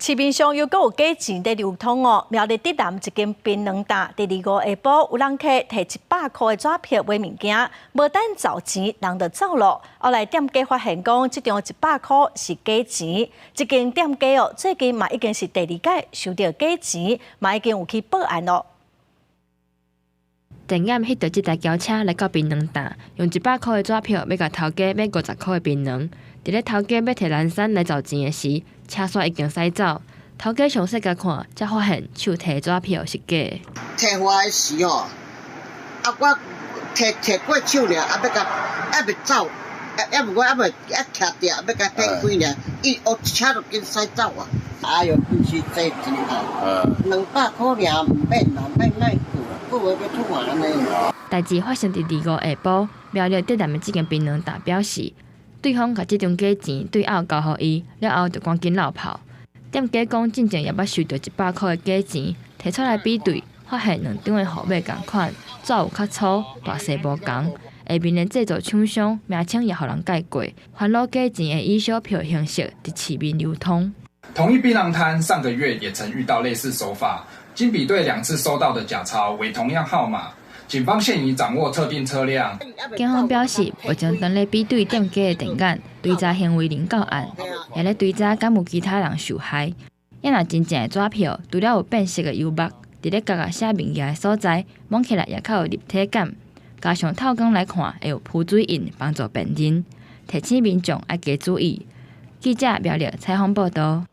市面上猶閣有假錢佇流通哦。苗栗竹南一間檳榔擔，佇25下晡有人客提100箍的紙票買物件，無等找錢，人就走囉。後來店家發現講，這張一百箍是假錢。這間店家哦，最近嘛已經是第二擺收著假錢，嘛已經有去報案囉。店員翕著這台轎車來到檳榔擔，用一百箍的紙票欲共頭家買50箍的檳榔。佇咧頭家欲提籃山來找錢的時，車煞已經駛走。頭家詳細共看，才發現手提的紙票是假的。提回來時吼，啊我提提過手爾，啊欲共猶未走，猶我猶未猶徛著，欲共轉開爾，伊哦車就緊駛走啊！哎喲，毋是濟錢啦，200箍爾毋免啦，免莫過，過會欲吐按呢。代誌發生佇25下晡，苗栗竹南的這間檳榔擔表示，對方共這張假錢對後交予伊，了後就趕緊落跑。店家講，進前也捌收著100箍的假錢，提出來比對，發現兩張的號碼仝款，紙有較粗，大細無仝。下面的製造廠商名稱也予人蓋過，煩惱假錢會以小票形式佇市面流通。同一檳榔攤上個月也曾遇到類似手法，經比對兩次收到的假鈔為同樣號碼。警方現已掌握特定車輛。警方表示，目前正咧比對店家的電眼，追查行為人到案，也咧追查敢有其他人受害。猶若真正的紙票，除了有變色的油墨，佇咧角仔寫物件的所在，摸起來也較有立體感。加上透光來看，會有浮水印幫助辨認。提醒民眾愛加注意。記者苗栗採訪報導。